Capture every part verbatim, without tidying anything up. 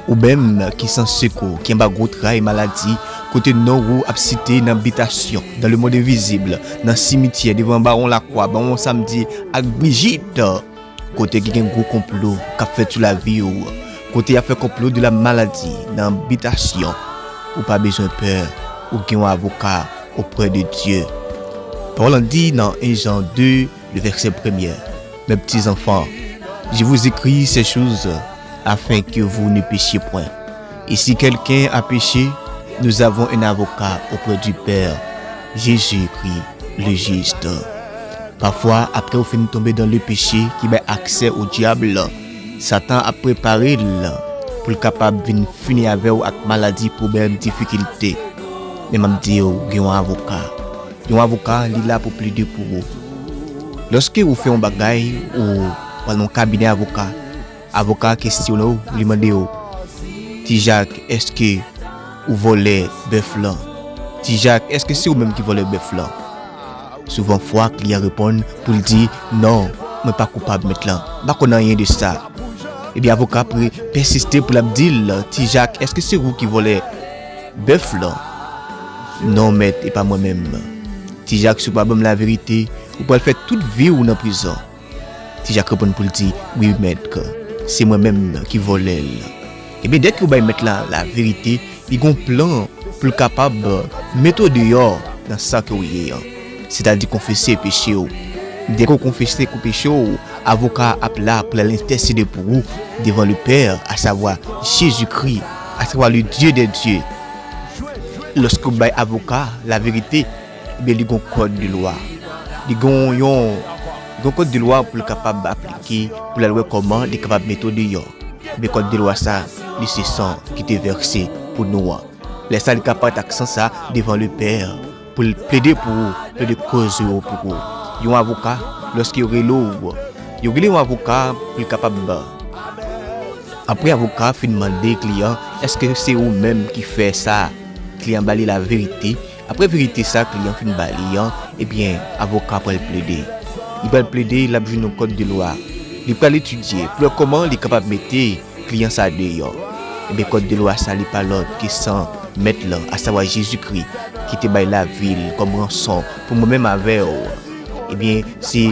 Ou menm ki san sekou, ki anba gwo tray maladi, kote non ou ap site nan bitasyon, dans le monde invisible, nan simityè, devan Bawon Lakwa, Bawon Samdi ak Brijit, kote ki gen gwo konplo k ap fèt sou lavi w, kote y ap fè konplo de la maladi nan bitasyon, ou pa bezwen pè, ou gen yon avoka auprès de Dieu. Pawòl lan di nan en Jan de, le verset premier, Mes petits enfants, je vous écris ces choses afin que vous ne péchiez point. Et si quelqu'un a péché, nous avons un avocat auprès du Père, Jésus-Christ le juste. Pafwa, apre ou fin tonbe dan le peche ki bay aksè o dyab, Satan ap prepare l pou l kapab vin fini avè w ak maladi, pwoblèm, difikilte. Men m ap di w, gen yon avoka. Yon avoka, li la pou plede pou ou. Lòske ou fè yon bagay, ou pral nan yon kabinè avoka, avoka a kesyone w, li mande w, Ti Jak, èske ou vòlè bèf lan? Ti Jak, èske se ou menm ki vòlè bèf lan? Souvan fwa, kliyan reponn pou l di, Non, mwen pa koupab, mèt lan. M pa konn anyen de sa. Ebyen, avoka a pre-, pèsiste pou l ap di l, Ti Jak, èske se ou ki vòlè bèf lan? Non, mèt, e pa mwen menm. Ti Jak, si w pa ban m laverite, ou pral fè tout vi w nan prizon. Ti Jak reponn pou l di, Wi, mèt, se mwen menm ki vòlè l. Ebyen, dèke ou bay mèt la laverite, li gen yon plan pou l kapab mete w deyò nan sa ke w ye an. Sètadi konfese peche w. Dèke w konfese kou peche w, avoka a ap la pou l al entèsede pou ou devan le Père, à savoir Jésus-Christ, à savoir le Dieu des dieux. Lòske w bay avoka a laverite, ebyen, li gen yon kòd de lwa. Li gen yon, li gen yon kòd de lwa pou l kapab aplike, pou l al wè kòman li kapab mete w deyò. Men kòd de lwa sa, li se san ki te vèse pou nou an. Lè sa, li ka parèt ak san sa devan le Père, pou l plede pou ou, plede koze w pou ou. Yon avoka, lòske yo rele w, yo rele yon avoka pou l kapab, apre avoka fin mande kliyan, èske se ou menm ki fè sa? Kliyan ba li laverite. Apre verite sa kliyan fin ba li an, ebyen, avoka pral plede. Li pral plede, l ap jwenn yon kòd de lwa. Li pral etidye pou wè kòman li kapab mete kliyan sa deyò. Ebyen, kòd de lwa sa, li pa lòt ke san mèt lan, asavwa Jezikri, ki te bay lavi l kòm ranson pou mwen menm avè w. Ebyen, se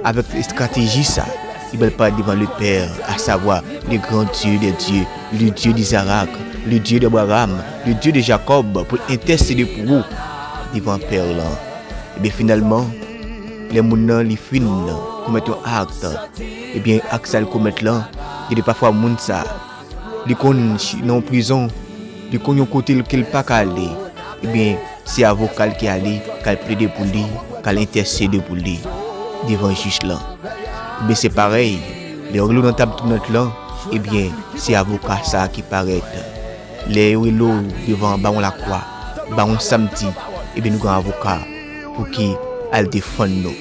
avèk estrateji sa, li pral parèt devan le Père, à savoir le grand Dieu des dieux, le Dieu d'Isaac, le Dieu d'Abraham, le Dieu de Jacob, pou l entèsede pou ou devan Pè lan. Ebyen, finalman, lè moun nan li fin komèt yon akt, ebyen, akt sa l komèt lan, gen de pafwa moun sa, li konn ch-, nan yon prizon, li konn yon kote l ke l pa ka ale. Ebyen, se avoka l ki ale, k al plede pou li, k al entèsede pou li devan jij lan. Ebyen, se parèy, lè yo rele w nan tab tounant lan, ebyen, se avoka sa a ki parèt. Lè yo rele w devan Bawon Lakwa, Bawon Samdi, ebyen, nou gen avoka pou ki al defann nou.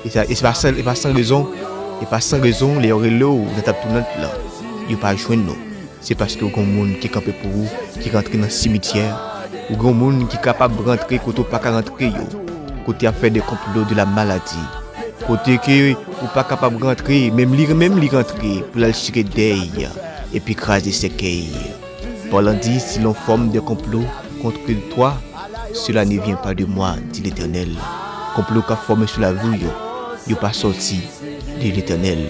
E sa, e se pa san, e pa san rezon, e pa san rezon, lè yo rele w nan tab tounant lan, yo pa jwenn nou. Se paske w gen moun ki kanpe pou ou, ki rantre nan simityè. Ou gen moun ki kapab rantre kote w pa ka rantre yo, kote y ap fè de konplo de la maladi, kote ke ou pa kapab rantre, menm li, menm li rantre pou l al chire dèy epi kraze sèkèy. Pawòl lan di, si l'on forme des complots contre toi, cela ne vient pas de moi, dit l'Éternel. Konplo k ap fòme sou lavi w yo, yo pa sòti de Letènèl,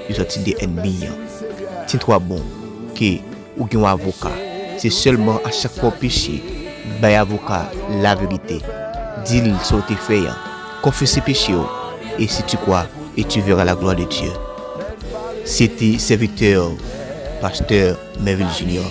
yo sòti de ènmi an. Tiens-toi bon, ke ou gen yon avoka. Se sèlman a chak fwa w peche, bay avoka laverite. Di l sa w te fè an. Konfese peche w. Et si tu crois, et tu verras la gloire de Dieu. C'était serviteur, pasteur Mervil Junior.